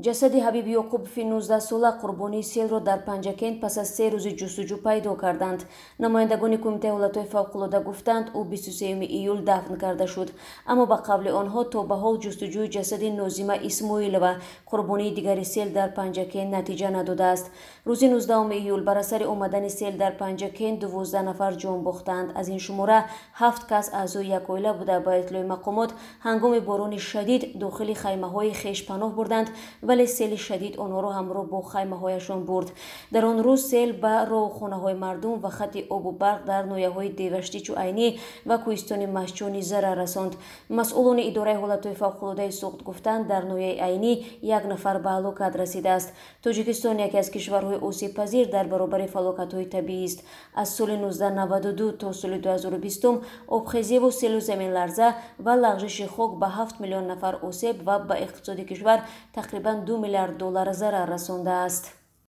Ҷасади Ҳабиб Ёқубови 19-сола, қурбонии селро, дар Панҷакент пас аз 3 рӯзи ҷустуҷӯ пайдо карданд. Намояндагони Кумитаи ҳолатҳои фавқулода гуфтанд, ӯ 23 июл дафн карда шуд. Аммо, ба қавли онҳо, то ба ҳол ҷустуҷӯи ҷасади Нозима Исмоилова, қурбонии дигари сел дар Панҷакент, натиҷа надодааст. Рӯзи 19 июл бар асари омадани сел дар Панҷакент 12 нафар ҷон бохтанд. Аз ин шумора ҳафт кас аъзои як оила буда, ба иттилои мақомот, ҳангоми борони шадид дохили хаймаҳои хеш паноҳ бурданд, вале сели шадид онҳоро ҳамроҳ бо хаймаҳояшон бурд. Дар он рӯз сел ба роҳу хонаҳои мардум ва хати обу барқ дар ноҳияҳои Деваштичу Айнӣ ва кӯҳистони Мастчоҳ зарар расонд. Масъулони Идораи ҳолатҳои фавқулодаи Суғд гуфтанд, дар ноҳияи Айнӣ як нафар ба ҳалокат расидааст. Тоҷикистон яке аз кишварҳои осебпазир дар баробари фалокатҳои табиист. Аз соли 1992 то соли 2020 обхезиву селу заминларза ва лағжиши хок ба 7 миллион нафар осеб ва ба иқтисоди кишвар тақрибан 2 миллиард доллар зарар расондааст.